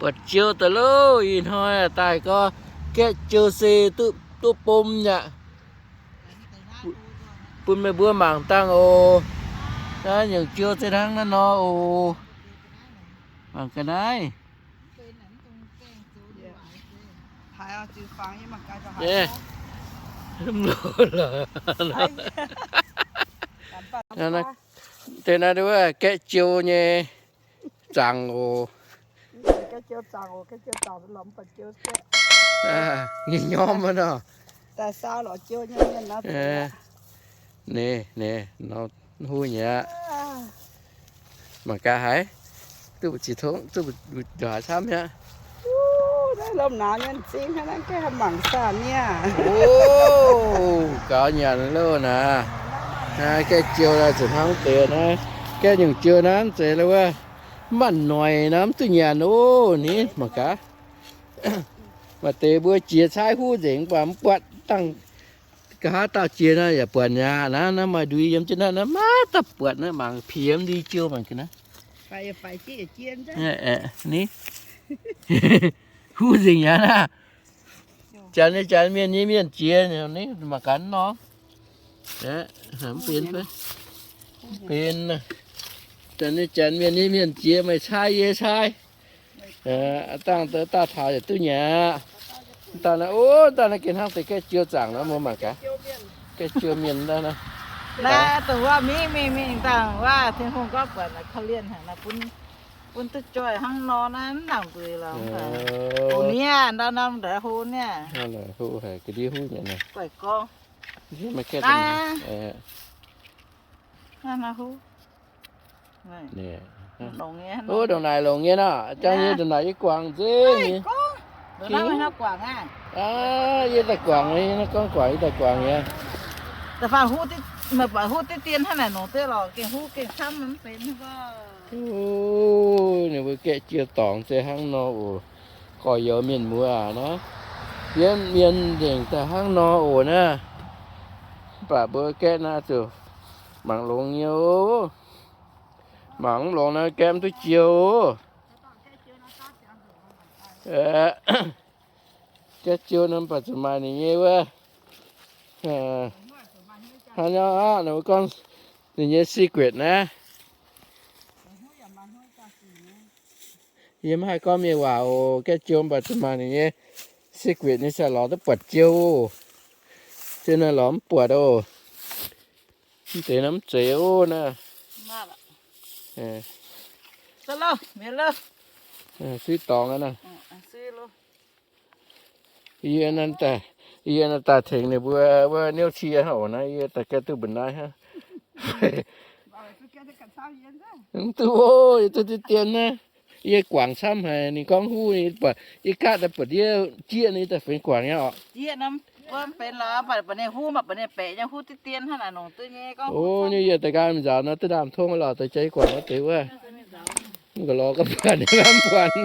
Buatc jiou daaih loh, ih hnoi daaih gorngv gaeqv jiou se duqv bom aqv. Bun meih mbuo mangc dangh oc. Naaiv nyungc jiou se hnangv naaiv nor oc. Mangc ga'naaiv. Deix naaiv wuov gaeqv jiou nyei zaangc oc. Nyei nyorm wuov nor. Ninh, ninh, huv nyei aqv. Mangc gaax haiz, duqv ziex tongv, duqv njoux haaix camv mi'aqv. Oc, gaux nyanc loh naaiv. Naaiv gaeqv jiou naaiv zuqc hnangv deix naaiv. Gaeqv nyungc jiou naaiv mv zeiz lo wuov, mv maaih noic naaiv mv duqv nyanc oc. Ni mangc gaax. Maaih deix mbuo jiex caaiv huv nzengc mv baac mv buatc dangh. Nqa'haav dauh jiex naaiv yaac buatc nyei aqv. Naaiv, naaiv maaih ndui yiem jienv naaiv, naaiv maiv daaih buatc naaiv, mangc piex ndui jiou mangc ga'naaiv. Ni, huv nzengc aqv naaiv. Janx nyei janx, mienh nyei mienh jiex, ni mangc gaax nor. Mv benx fai? Benx. Janx nyei janx, mienh nyei mienh jiex, meih caaiv yie caaiv. Dangh daaih taux yaac duqv nyanc aqv. Dangh naaiv, o, dangh naaiv gengh hnangv deix gaeqv jiou zaangc nor, mbuo mangc gaax. Gaeqv jiou mienh dangh naaiv. Naaiv dongh wuov mingh mingh mingh dangh wuov Tin-Hungh gorngv buatc naaic korv-lienh haic naaic, bun, bun duqv joih hnangv nor naaiv mv nangc nzueic lorqc. Hlo niaa, ndau norm ndaaix hlo niaa. Hlo haic, ga'ndiev huv nyei naaic. Guaiv gorngv. Naaiv, naaiv huv. O, ndongc naaic longc nyei nor, jangx nyei ndongc naaic yie guangc nzengc nyei. Aa, yie daaih guangc, yie gorngv guangc, yie daaih guangc nyei. Da'faanh huv, meih buatc huv diqv dien hnangv naaic nongc duqv lorqc, gengh huv gengh camv mv benx. Ninh mbuo gaeqv jiou dorngx se hnangv nor oc. Gorx-youz mienh muoz aac, naaiv yiem mienh nzengc daaih hnangv nor oc naaiv. Mv baac mbuo gaeqv naaiv zuqc mangc longx nyei oc. Mangc mv longx naaiv gaeqv mv duqv jiou. Gaeqv jiou nor mv baac zuqc maaih ninh nyei wuov. Hnangv nor aqv, ninh mbuo gorngv ninh nyei secret naaiv. Yie maiv haih gorngv mienh waac oc. Gaeqv jiou mv baac zuqc maaih ninh nyei secret, ninh sai lorz duqv buatc jiou. Jiou naaiv lorz mv buatc oc. Mv deix naaiv mv zeiz oc naaiv. Suiv dorngx aqv naaiv. Yie naaiv daaih, yie naaiv daaih tengx ninh mbuo wuov niouv cie hnangv oc naaiv, yie daaih gaeqv duqv mbu'naaiv hnangv. Mv duqv oc, yie duqv diqv dien naaiv. Yie guangc camv haic, ninh gorngv huv, yie gaatv daaih buatc yie jieqv, yie daaih fenx guangc nyei oc. O, nyei yie daaih nqaang nzaaux nor duqv ndaamv tongv lorh, daaih jaaix guangc nor deix wuov. Mv ga'lorh ga'buatc, mv buatc.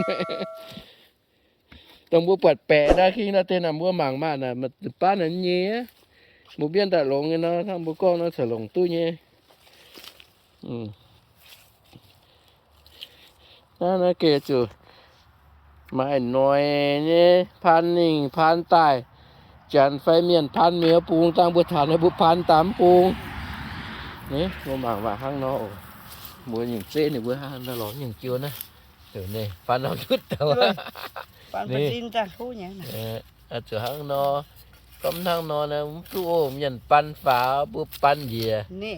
Dongh mbuo buatc baeqc naaiv hingh naaiv deix naaic mbuo mangc maah naaic, baav naaic nyei aqv. Mbuo mienv daaih longx nyei nor, hnangv mbuo gorngv nor corc longc duqv nyei. Naaiv naaiv gengh zuqc maaih noic nyei, paan mingh paan daaih, janx fai mienh paan mingh wuov bung, dangh mbuo taux naaiv mbuo paan daaih mv bung. Ni mbuo mangc waac hnangv nor oc. Mbuo nyungc zeiv ninh mbuo hnangv nor lorz nyungc jiou naaiv. Ninh faan norm ndutv daaih. Zuqc hnangv nor, gorngv hnangv nor naaiv mv duqv oc, mienh baan faaux mbuo baan njiec. Ni,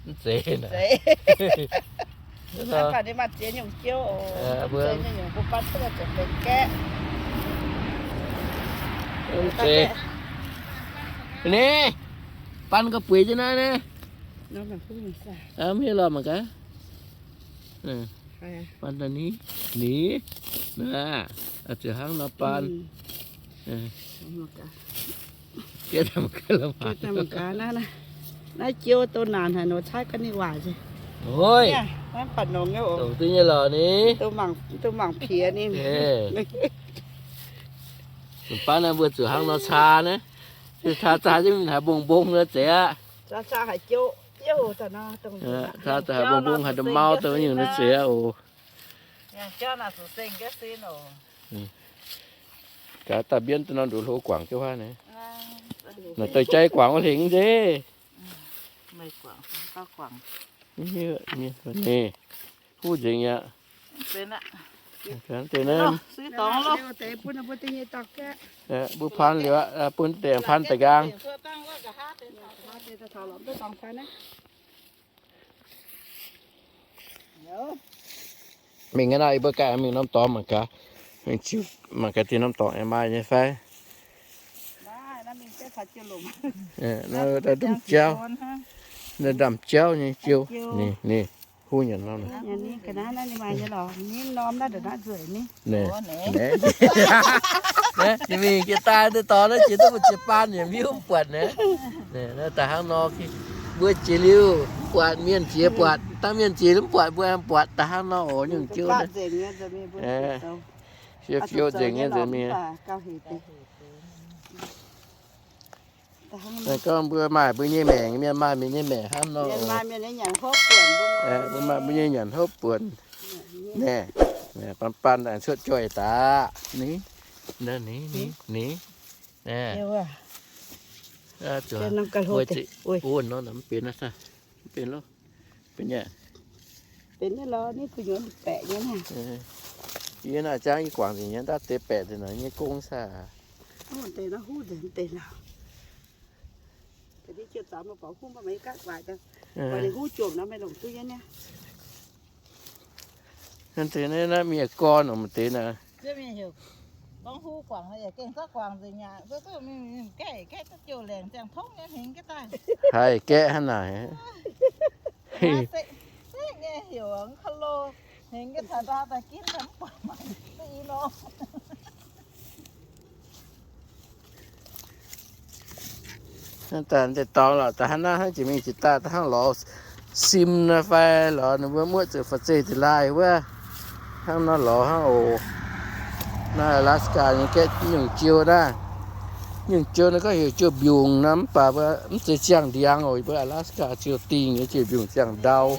mv zeiz naaic. Mv zeiz. Ni, baan gauh bueix jienv naaiv naaiv. Mv hiuv lorh mangc gaax. Baan daaih ni, ni, naaiv, zuqc hnangv nor baan. Naaiv jiou doh naanc haic nor, caaiv ga'naaiv waaic se. Naaiv baac nongx nyei oc. Dongh duqv nyei lorqc ni. Mv dungx mangc piex ninh. Baav naaiv mbuo zuqc hnangv nor caa naaiv. Caa caa jienv haiz mbong mbong nor zeiz aqv. Caa caa haiz mbong mbong haaix deix mau dongh nyungc nor zeiz aqv oc. Gaax daaih mbienv duqv norm nduqc hlo guangc jienv wuov naaic. Naaic deix jai guangc wuov hlengx nzeiv. Ninh huv nzengc aqv. Mbuo pan liuz aqv, bun deix pan daaih nqaang. Mingh aqv nor, yie mbuo ganh mingh norm dorngx mangc gaax. Mingh ziux mangc gaax dinh norm dorngx aengx maaih nyei fai. Ndamv jauv, ndamv jauv nyei jiu. Ninh, ninh, huv nyanc norm. Naaiv, mingh jiex daaih ndeic dorngx naaiv jiex duqv mbu'ziex baan yaac mv hiuv mv buatc naaiv. Da'hnangv nor, mbuo jiex liuz mv buatc, mienh jiex buatc, dangh mienh jiex mv buatc, mbuo aengx buatc da'hnangv nor oc, nyungc jiu naaiv. Fiou fiou nzengc nyei nzengc mingh. Naaiv gorngv mbuo maaih mbuo nyei maengc, mienh maaih mienh nyei maengc hnangv nor. Mbuo maaih mbuo nyei nyanc hopv buonc. Naaiv, baan baan aengx cuotv joih daaih. Ni, ni, ni, ni. Naaiv, zuqc wuov nor mv benx, mv benx loh. Benx nyei. Benx nyei lorqc, ninh kuh nyuoz baeqc nyei naaiv. Yie naaiv jangv yie guangc nzengc nyei, ndaav deix baeqc nzengc naaiv nyei gong saah. Deix naaiv huv nzengc deix naaiv. Naaiv deix naaiv mienh gorn nor maaih deix naaiv. Haih gaeqv hnangv naaic. Hnangv daaih deix dorngx lorqc, da'hnangv naaiv hnangv jiex mingh jiex daaih, da'hnangv lorz sim naaiv fai lorz ninh mbuo muoqv zuqc fa zeiv deix laaih wuov. Hnangv naaiv lorz hnangv oc. Naaiv Alaska nyei gaeqv nyungc jiu naaiv. Nyungc jiu naaiv gorngv heuc jiu mbiungc naaiv, mv baac mbuo mv zeiz ziangh ndiangx oc. Yie mbuo Alaska jiu dingh nyei jiu mbiungc ziangh ndau.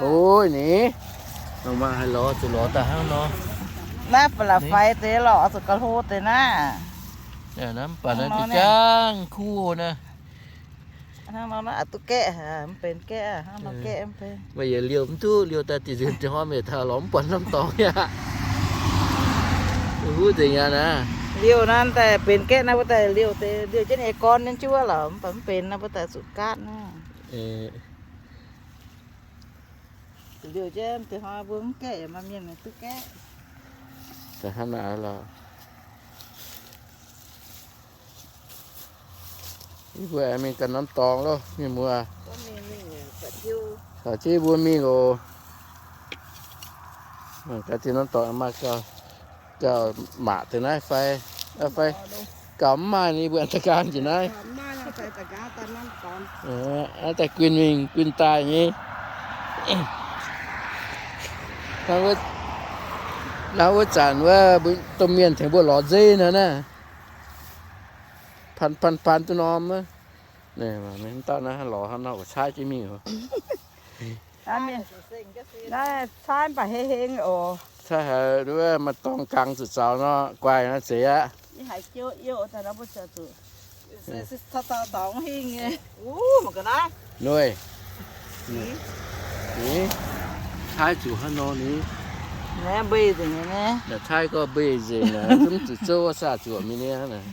Ov, ni, mangc mangc haaix lorz zuqc lorz daaih hnangv nor. Naaiv ba'laqc faix deix lorqc, zuqc ga'hlo deix naaiv. Naaiv mv baac naaiv jangv kuv naaiv. Hnangv nor naaiv duqv gaeqv, mv benx gaeqv, hnangv nor gaeqv mv benx. Meih yietc liouh mv duqv, liouh daaih diqc nzunc ziangh hnoi meih taux lorz mv buatc norm dorngx aqv. Huv nzengc aqv naaiv. Liouh naaiv daaih benx gaeqv naaiv, mbuo daaih liouh deix, liouh jienv eix gorn nyei juov lorqc, mv baac mv benx naaiv, mbuo daaih zuqc gaatv naaiv. Liouh jienv deix hnoi mbuo mv gaeqv maaih mienh duqv gaeqv. Ih mbuo aengx mingh ganh norm dorngx loh, mienh muoz. Caux jienv mbuo mingh oc. Gaax dinh norm dorngx maaih gauh, gauh maac deix naaiv fai, fai gauh mv maaih ni mbuo da'nqaang njiec naaiv. Daaih guin mingh guin daaih nyei. Naaiv wuov zanc wuov domh mienh tengx mbuo lorz nzeiv nor naaiv. Pan pan pan duqv norm. Dauh naaiv lorz hnangv nor oc, caaiv jienv mingh oc. Naaiv caaiv mv baac hei heng oc. Caaiv haiz wuov maaih dorngx gangx zuqc zaux nor, guaih nor zeiz aqv. Noic. Ni, caaiv zuqc hnangv nor ni. Naaiv caaiv gorngv mbei nzengc naaic, zungv zuqc zouv saah zuoqc mingh ni aqv naaic.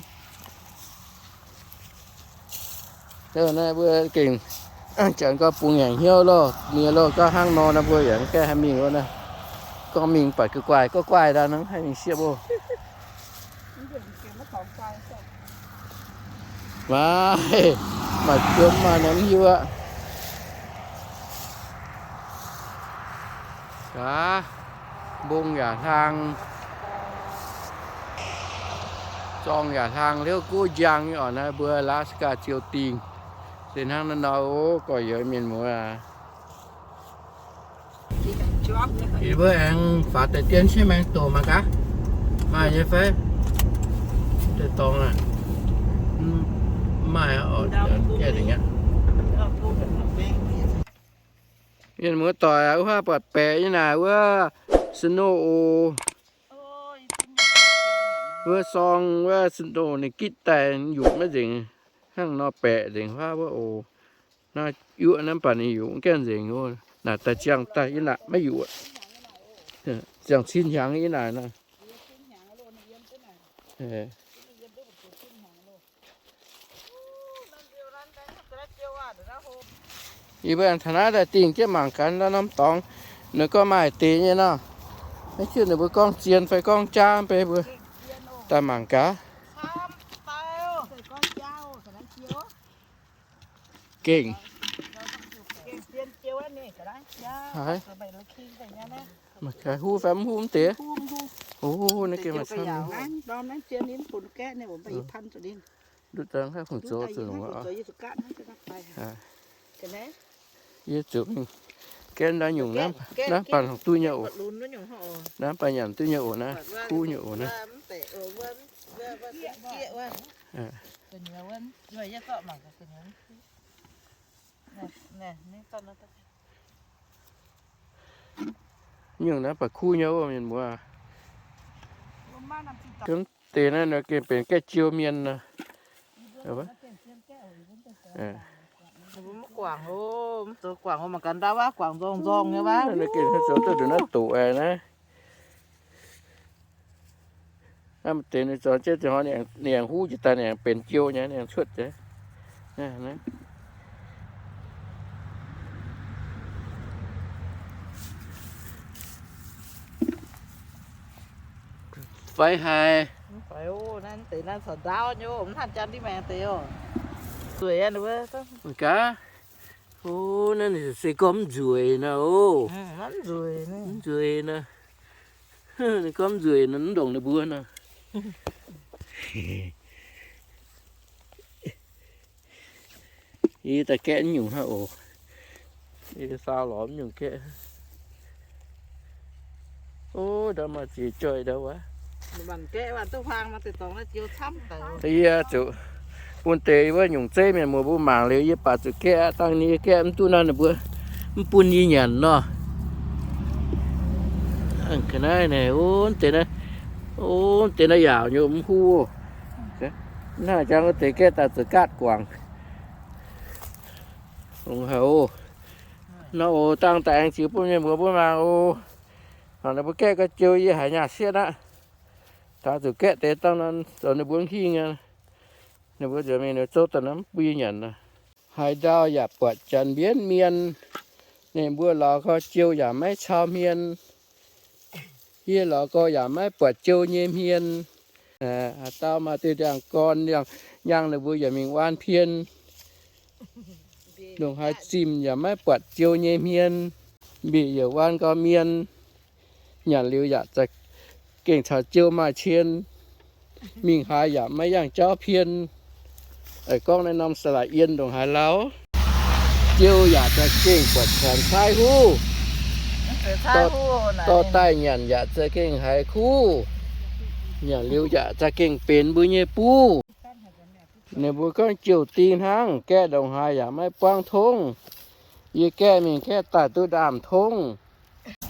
Naaiv mbuo gengh janx gorngv bungx ngaengc hnyouv loh, mienh loh, gorngv hnangv nor naaiv mbuo yaac mv gaengh haih mingh loh naaiv. Gorngv mingh buatc gu'guaih, gu'guaih daaih nor haih mingh siepv oc. Maaih, maaih juom maaih norm hiuv aqv. Gaax, mbong yaac hlang, zorng yaac hlang, hliouv guv njang nyei oc. Naaiv mbuo Alaska ziou dingh, se hnangv naaiv nor oc, gorx-youz mienh muoz aac. Yie mbuo aengx faaux deix dien sieqv maengx doqc mangc gaax, maaih nyei fai. Deix dorngx aac, maaih oc, jiex dingc aqv. Mienh muoz-doic aac, wuov haav buatc baeqc nyei naaic wuov, Snow oc. Wuov sorng wuov snow ninh gitv daaih yuqc maiv nzengc. Hnangv nor baeqc nzengc huaav wuov oc. Naaiv yuoqv naaiv mv baac ninh yuqc mv gaengh nzengc oc. Naaic daaih ziangh daaih yie naaic maiv yuqc. Ziangh cin hnyangx yie naaic nor. Yie mbuo taux naaiv daaih dingh jienv mangc gaax ndau norm dorngx, ninh gorngv maaih deix nyei nor. Maiv hiuv ninh mbuo gorngv zien fai gorngv jaav, mv baac mbuo daaih mangc gaax. Gengh. Haiz. Mangc gaax huv fai mv huv mv deix. O, naaiv gengh maaih camv nyei. Duqv daaih haih fungc zoux zuqc longc oc. Yie zuqc mingh gaeqv naaiv nyungc naaiv, naaiv baac longc duqv nyei oc. Naaiv baac nyanc duqv nyei oc naaiv, kuv nyei oc naaiv. Nyungc naaiv baac kuv nyei oc mienh muoz. Deix naaiv nor gengh benx gaeqv jiou mienh nor. Mv guangc oc, mv zoux guangc oc, mangc gaax ndau wuov guangc nzorng nzorng nyei wuov. Naaiv gengh zoux duqv nduqc naaiv doqc aqv naaiv. Naaiv maaih deix ninh zoux jienv zinh hnoi ninh aengx huv jiex daaih, ninh aengx benx jiou nyei, ninh aengx cuotv deix. Fai haic. Mv fai oc, naaiv deix naaiv caux ndaauv nyei oc, mv hnangv janx ndiev maengx deix oc. Nzueic aqv, ninh mbuo. Mangc gaax. O, naaiv ninh se gorngv mv nzueic nor oc. Mv nzueic nor. Ninh gorngv mv nzueic nor, mv ndongc ninh mbuo nor. Yie daaih gaeqv nyungc hnangv oc. Yie saau lorz mv nyungc gaeqv. O, ndau maaih ziex joih ndau wuov. Yie zuqc bun deix wuov nyungc zeiv mienh muoz mbuo mangc liuz, yie baac zuqc gaeqv aqv. Dangh ninh yie gaeqv mv duqv nor, ninh mbuo mv bun yie nyanc nor. Ga'naaiv naaic, o, deix naaiv, o, deix naaiv yaauc nyei mv huv. Naaiv jangx wuov deix gaeqv daaih zuqc gaatv guangc. Longx haic oc. Nor oc, dangh daaih aengx ziux bun mienh muoz mbuo mangc oc. Mangc ninh mbuo gaeqv ga'jiou yie haiz nyaah sietv aqv. Taux zuqc gaeqv deix dangh nor, zoux ninh mbuo mv hingh aqv. Ninh mbuo nzuonx mingh ninh zouv daaih nor mv bun yie nyanc. Haaix ndau yaac buatc janx mbienv mienh. Ninh mbuo lorz ga'jiou yaac maiv cau hmien. Yie lorz gau yaac maiv buatc jiou nyei hmien. Haaix dauh maaih diuh ndiangx-gorn ndiangx-nyangh ninh mbuo yaac mingh waan pien. Ndongc haaix zimh yaac maiv buatc jiou nyei hmien. Mbic yaac waan gau mien. Nyanc liuz yaac za'gengh caux jiou maaih cien. Mingh haaix yaac maiv yangh jauv pien. Eix gorngv naaiv norm sa'laaix yien ndongc haaix lauh. Jiou yaac za'gengh buatc caanx caaiv huv. Dorh daaih nyanc yaac za'gengh haiz kuv. Nyanc liuz yaac za'gengh benx mbuo nyei buv. Ninh mbuo gorngv jiou ding hnangv, gaeqv ndongc haaix yaac maiv buangv tongv. Yie gaeqv mingh gaeqv daaih duqv ndaamv-tongv.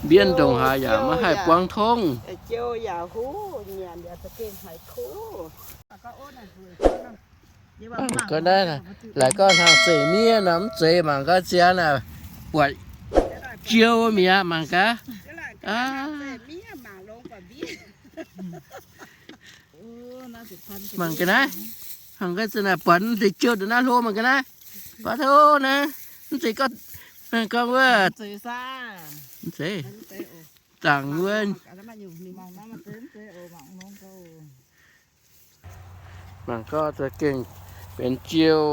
Mbienv ndongc haaix yaac maiv haih buangv tongv. Ga'naaiv laaic gorngv hnangv zeiz miev nor mv zeiz, mangc gaax ziangx naaic buatc jiou mi'aqv, mangc gaax. Mangc ga'naaiv, mangc gaax ziangx naaic buatc deix jiou ndongc naaiv hlo, mangc ga'naaiv. Baav tov naaiv, mv zeiz gorngv, gorngv wuov, mv zeiz, zaangc wuov. Mangc gaax za'gengh benx jiou.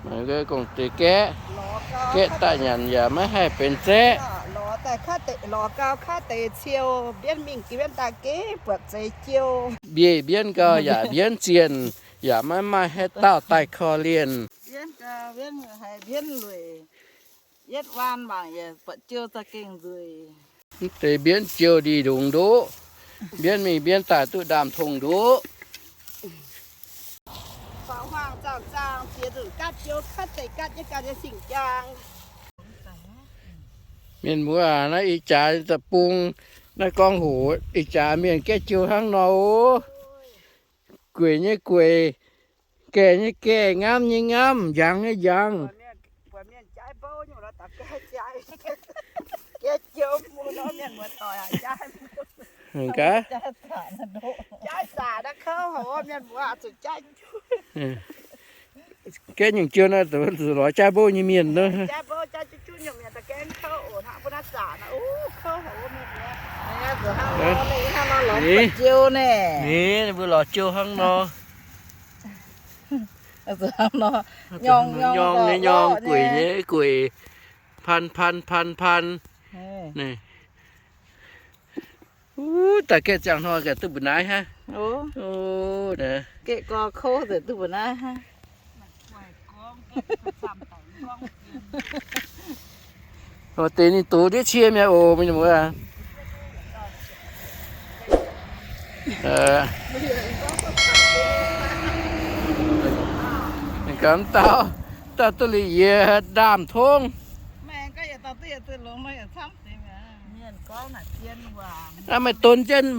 Mangc gaax gong-deix gaeqv, gaeqv daaih nyanc yaac maiv haih benx zaeqv. Mbieiv mbienv gau yaac mbienv zienh, yaac maiv maaih haaix dauh daaih korv-lienh. Mv deix mbienv jiou ndih ndongc ndoqv. Mbienv mingh mbienv daaih duqv ndaamv-tongv ndoqv. Mienh muoz aac, naaiv ih jaax deic-bung, naaiv gorngv hoc ih jaax mienh gaeqv jiou hnangv nor oc. Gueic nyei gueic, gaeqv nyei gaeqv, ngamv nyei ngamv, njangx nyei njangx. Gaeqv nyungc jiou naaiv zuqc lorz jaaix mbouv nyei mienh nor. Ninh mbuo lorz jiou hnangv nor. Nyorng nyei nyorng, gueic nyei gueic, pan pan pan pan. Wuov, daaih gaeqv ziangh hnoi gaax duqv mbu'naaiv hnangv. Gaeqv gorx kouv nzengc duqv mbu'naaiv hnangv. Deix ninh doz ndiev cie mi'aqv oc, mienh muoz. Gaax dauh, dauh duqv liuz yie ndaamv tongv. Aa, meih don jienv,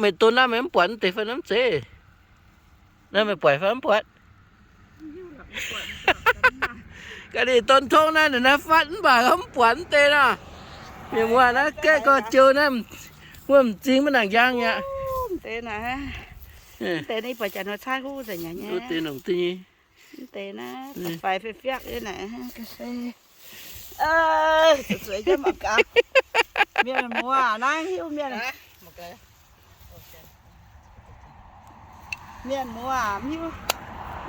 meih don naaiv meih mv buatc deix fai mv zeiz? Naaiv meih buatc fai mv buatc? Gaax ninh don tongv naaiv, naaiv fatv mv baac mv buatc deix nor. Mienh muoz, naaiv gaeqv gorx jiou naaiv, wuov m'zing maiv nangc njang aqv. Deix naaiv, deix naaiv buatc jaax nor caaiv huv nzengc nyei. Deix nongc duqv nyei. Mv deix naaiv, faix faix fiaqv nyei naaic. Zueiz jienv mangc gaax. Mienh muoz, naaiv hiuv mienh. Mienh muoz, mv hiuv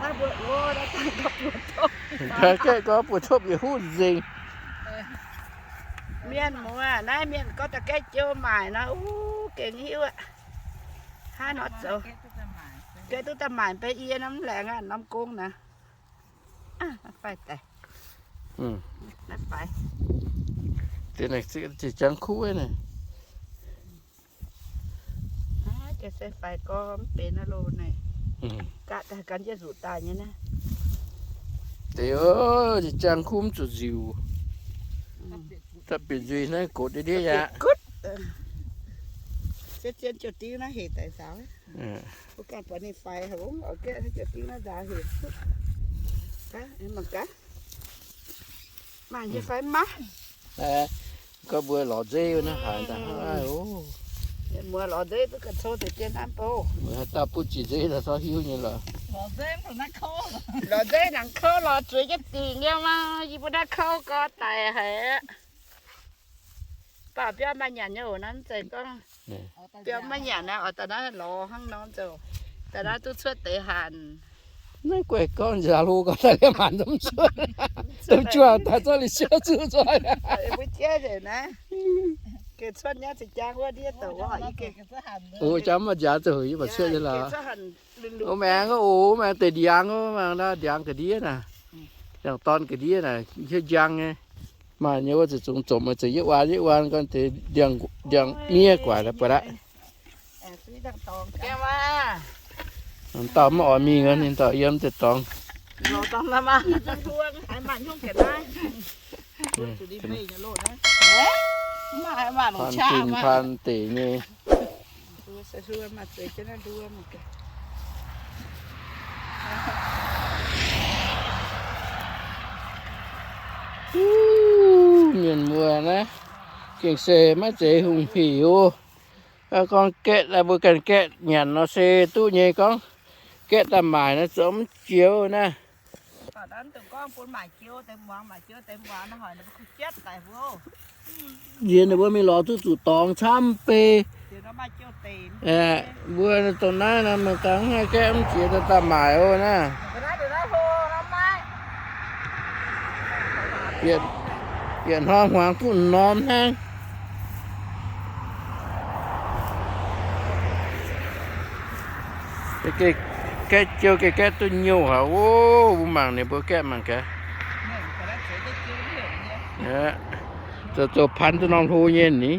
naaiv mbuo, o, naaiv daaih gauh buoz-topv. Gaeqv gorx buoz-topv yietc huv nzengc. Mienh muoz, naaiv mienh gorngv daaih gaeqv jiou maaic nor, uv, gengh hiuv aqv. Hnangv nor zoux. Gaeqv duqv daaih maaic, beiv yie norm laengz aqv, norm gong naaic. Naaiv faix daaih. Naaiv faix. Deix naaic jangx kuv naaic. Jiex se faix gorx mv benx naaiv loh naaic. Ga'daaih gan jienv nzuqc daaih nyei naaiv. Deix, jiex jangx kuv mv zuqc nziuc. Daaih bieqc nzuih naaiv gox ndiev ndiev yaac. Zien zien jiouv diuv naaiv hec daaih nzaaux. Mbuo ganh buatc ninh faix haic, oix gaeqv naaiv jiouv diuv naaiv nzaaux hec. Mangc gaax. Maaih nyei fai maiv? Gorngv mbuo lorz nzeiv naaiv haaix daaih hnangv naaiv oc. Mienh muoz, lorz nzeiv duqv ga'cou deix jien naaiv bou. Haaix dauh butv jiex nzeiv daaih zorqv hiuv nyei lorqc. Lorz nzeiv nangc kouv lorz zueiz jienv dingc nyei maah. Yie mbuo naaiv kouv gorx daic haic aqv. Mv baac biauv maaih nyanc nyei oc. Naaiv mv zeiz gorngv biauv maiv nyanc naaiv, oix daaih naaiv lorz hnangv nor zoux. Daaih naaiv duqv cuotv deix hanc. Naaiv guaih gorngv nziaaux hlo gorngv daaih liemh hanc mv cuotv. Domh juangc daaih zorqv liuz siouv zuqc nzoih. Mbuo jieqv nzengc naaiv. Gengh cuotv nyei, zinh jang wuov ndiev douc wuov. O, jang mv maaih nziaaux zoux heuc yie mbuo cuotv nyei lorqc. O, maengx o, maengx deix ndiangx o, maengx ndiangx ga'ndiev naaic. Ndiangx-dorn ga'ndiev naaic, hiuv njang nyei. Maaih nyei wuov, zuqc zungv zomc, zuqc yietv waan yietv waan gorn deix ndiangx-miev guaix daaih buatc aqv. Dauh mv oix mingh, ninh dauh yiem deix dorngx. Pan dingh pan deic nyei. Mienh muoz naaiv, gengh se maiv zeiz hungh hic oc. Gorngv gaeqv, mbuo ganh gaeqv nyanc nor se duqv nyei, gorngv gaeqv daaih maaic nor zoux mv jiex naaiv. Yie ninh mbuo mingh lorz duqv zuqc dorngx camv bei. Mbuo dongh naaiv nor, mangc gaax haih gaeqv mv jiex daaih maaic oc naaiv. Yietc hnoi hmuangx duqv norm hnangv. Gaeqv jiou gengh gaeqv duqv nyouh haic oc. Mbuo mangc ninh mbuo gaeqv mangc gaax. Zoux zoux pan duqv norm hlo nyei ni.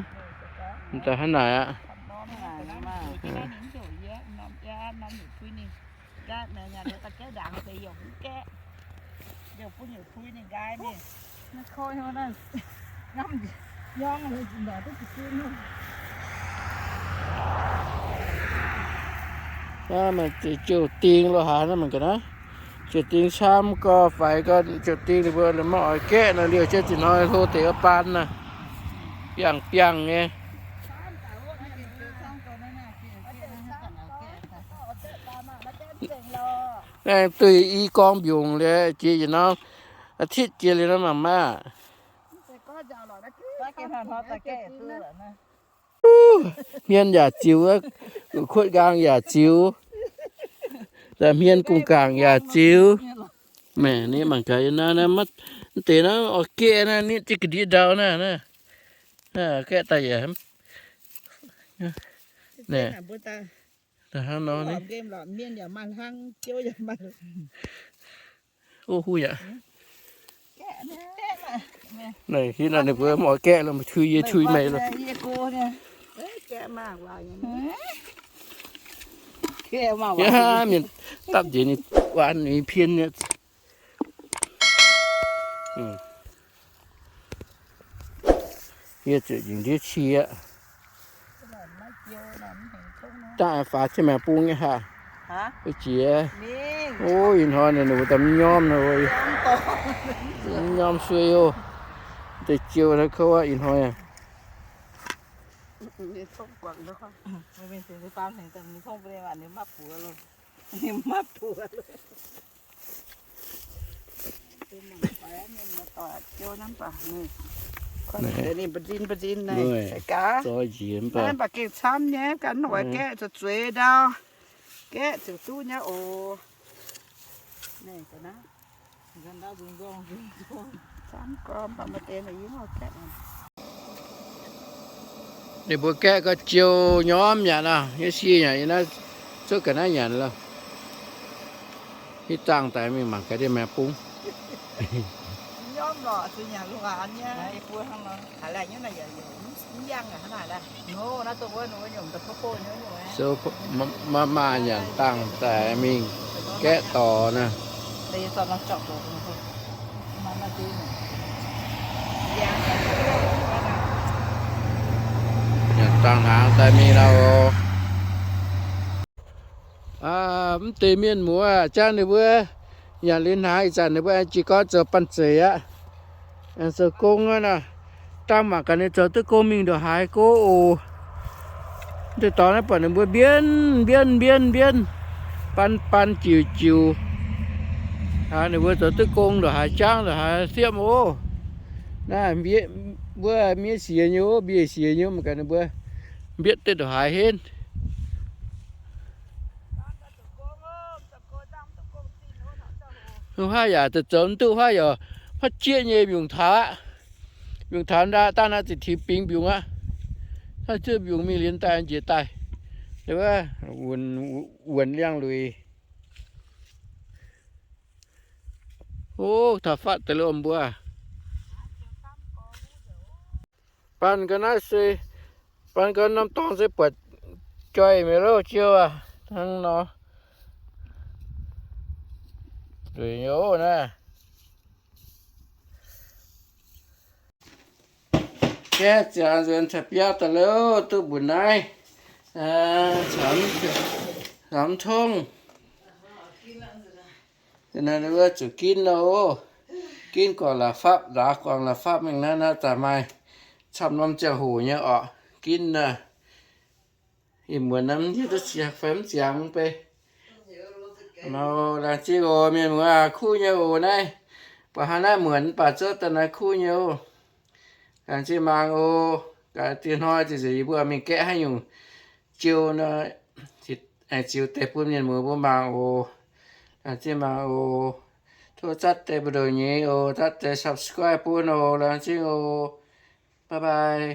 Daaih hnangv naaic aqv. Naaiv maaih ziouc ding lo haaix naaiv mangc gaax naaiv. Ziouc ding camv gorx faix gorx, ziouc ding ninh mbuo maiv oix gaeqv nor, liouh jienv zinh hnoi hlo deix wuov baan naaiv, biangh biangh nyei. Naaiv duih i gorngv mbiungc liuz jiex yietc norm, อาทิตย์ jiex liuz nor mangc maah. Hmien yaac ziux, kuotv nqaang yaac ziux, hmien gong gaangc yaac ziux. Mv, ninh mangc gaax naaiv, naaiv mv deix naaiv oix gaeqv naaiv, nitv jienv ga'ndiev ndau naaiv, naaiv gaeqv daaih yaac, naaiv, hnangv nor, o, huv yaac. Naaiv hitv naaiv ninh mbuo mv oix gaeqv lo, maiv tui yie tui meih lo. Mienh dapv njiec ninh waan ninh pien nyei. Yie zuqc njiec ndiev qiex. Dangh faaux jienv maengx bung nyei haic. Jiex. O, ih hnoi ninh mbuo daaih mv nyormv nor, mv nyormv suei o. Deix jiou naaiv kouv aqv ih hnoi. Ninh mbuo zoi njiec mv baac, naaiv mv baac gengh camv nyei, gan oix gaeqv zuqc zueiz ndau, gaeqv ziouc duqv nyei oc. Ninh mbuo gaeqv gau jiou nyormv nyanc aqv, yie sie nyanc yie naaiv, zuov ga'naaiv nyanc loh. Hitv zaangh daaih mingh mangc gaax dieh maengx bung. So, mv, mv maaih nyanc dangh daaih mingh gaeqv dorc naaiv. Nyanc dangh hnaangx daaih mingh nor. Mv deix mienh muoz jangv ninh mbuo nyanc liuz hnaangx ih zanc ninh mbuo aengx jiez gorn zoux banh zeic aqv. Aengx zoux gong aqv nor. Dangh mangc gaax ninh zoux duqv gong mingh ndongc haaix go oc. Deix dorngx naaiv buatc ninh mbuo mbienv mbienv mbienv mbienv, ban ban jiuc jiuc. Ninh mbuo zoux duqv gong ndongc haaix jangv ndongc haaix siepv oc. Naaiv mbuo miev siex nyei, mbieiv siex nyei, mangc gaax ninh mbuo mbietv duqv ndongc haaix henv. Wuov haav yaac zoux zoux mv duqv, haav yaac haav jieqv nyei mbiungc taux aqv. Mbiungc taux ndaaih daaih naaiv ziouc tiux bingx mbiungc aqv. Haav zuov mbiungc mingh liuz daaih njiec daaih, wuonc liangx-luic. O, taux fatv deix lo mbuo. Baan ga'naaiv se, baan ga'naaiv norm dorngx se buatc joih mingh loh jiouv aqv. Hnangv nor. Ndueic nyei oc naaiv. Gaeqv ziangx nzuonx caux biauv daaih loh, duqv mbuoqc naaiv. Lamz tongv. Ninh wuov zuqc ginv nor, ginv guangc la'fapv, nzaaux guangc la'fapv mingh naaiv, naaiv daaih maaih camv norm ziangh hoc nyei orqc, ginv naaiv. Ih muonz naaiv yie duqv ziangx fai mv ziangx mv bei. Nor, laengz zingh oc mienh muoz, kuv nyei oc naaiv. Buatc hnangv naaiv muonc mv baac zouv daaih naaiv kuv nyei oc. Laengz zingh mangc oc. Gaax dieh hnoi ziouc yie mbuo mingh gaeqv haaix nyungc jiou nor, aengx ziux deix bun mienh muoz mbuo mangc oc. Laengz zingh mangc oc. Tov zatv deix buoz-ndoqv nyei oc, zatv deix subscribe bun oc. Laengz zingh oc. Bye bye.